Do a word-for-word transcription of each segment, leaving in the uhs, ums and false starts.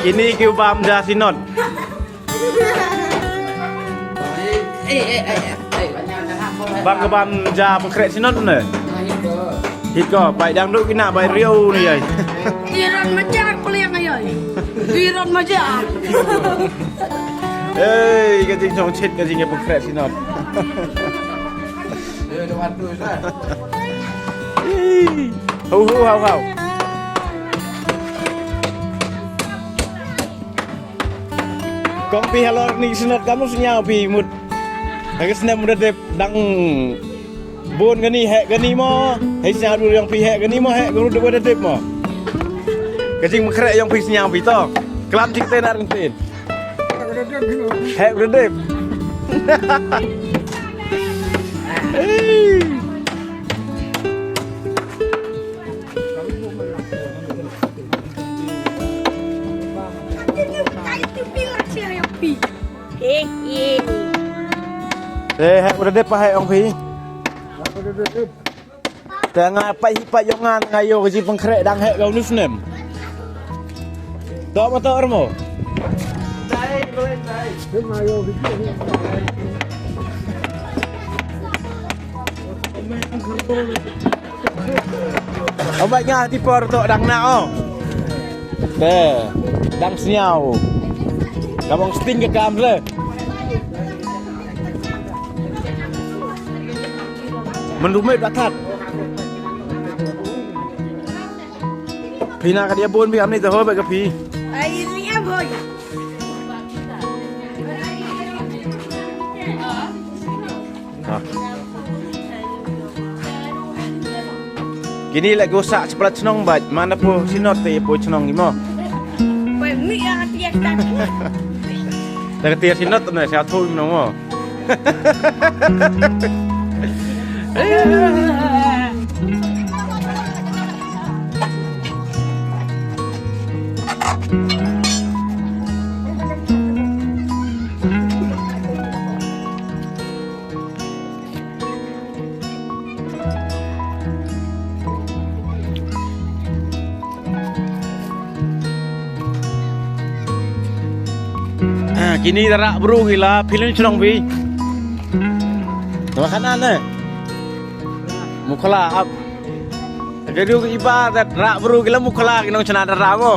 Kini ki bam ja sinot. Bang ka bam ja pengkrek sinot ne. Hit ko, bai dang duk kina bai riau ni ai. Iran maja kuliah ngai ai. Iran maja. Hei, ka jing chong chit ka jing pengkrek sinot. Hei. Hau hau hau hau. Kong phi halor ni snot kam sñiaw phi mut. Haka snem mut dep dang bun kani heh kani mo. Hei sñiaw dul yong phi heh kani mo heh kani dep dep mo. Ka jing mkhreh yong phi sñiaw phi to. Klam jing ten ar ten. Heh dep dep. Eh, eh. Eh, heh, u da dep pa heh ong phi. Te nga pait hi pait yong nga nga ïoh ka jingpynkhreh dang heh ka u nu snem. To ma to mo. Ong bad nga ti por to dang na o. Te dang sñiaw. Ka bong sting ka kam le. Myndu met ba that. Phi na ka dia bun phi am ni te ho ba ka phi. Ai ni am hoi. Ah. Kini la ko sa chaplat chnong ba mana po sinot te po chnong imo. Poi mi ya tiak tak. Te tiak sinot ne sa thu no mo. Ah, kini da rah bru ki la phi lin chnong phi. Wa khana ne. Mukhla ap. Ka dei ki ba da rah bru ki la mukhla ki nongchna da rah mo.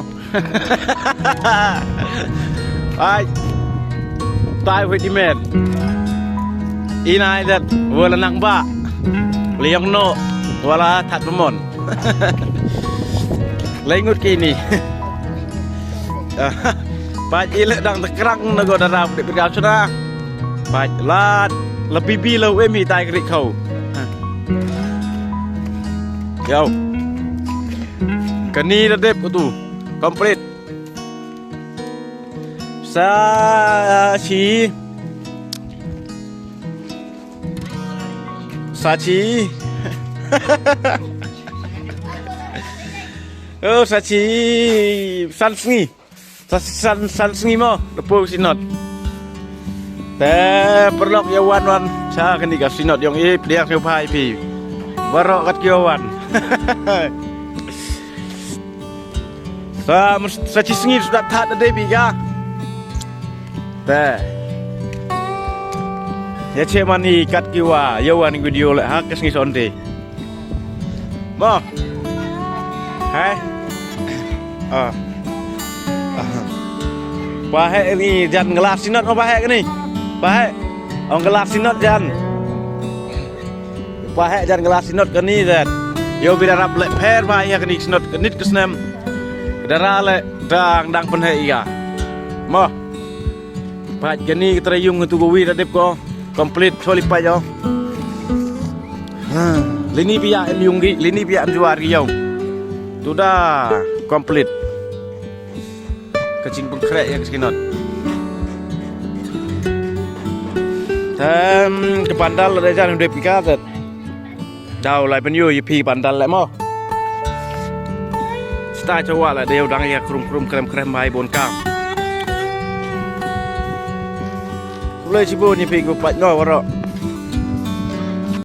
Ai. Tai hoi di men. Inai dat wala nang ba. Liang no wala that bamon. Lai ngut kini. Pait ile dang tekrang na go dara pdip pdip chuna. Pait lad la bibi la em hi tai kri khau. Yau. Kani da dep ko tu. Complete. Sa chi. Sa chi. Oh, sa chi. San sngi. Sa san san sngi mo. Lepo sinot. Te perlok ya wan wan. Sa kani ka sinot yong ip dia ke pai pi. Baroh kat kio wan. Sa sa chi sngi suda that da dei bi ka. Te. Ya che mani kat ki wa ya wan video le ha ka sngi sonde. Mo. Hai. Ah. Pa heh ni jan gelas sinot mo pa heh ni. Pa heh. Ong gelas sinot jan. Pa heh jan gelas sinot kani zat. Yo bida rap le pher ba ya kani sinot kanit ke snem. Dara le dang dang pen heh iya. Mo. Pat kani ke trayung tu ko wi da dep ko. Complete soli pa yo. Ha, lini pia em yung gi, lini pia em juar gi yo. Tu da complete. Ka jingpynkhreh ïa ka snot. Tem ka pandal la jan dep ka tet. Daw lai pynïoh ïa phi pandal leh mo. Sta chawa la dei dang ïa krum krum krem krem bai bun kam. Kulai chibun ïa phi ku pat no waro.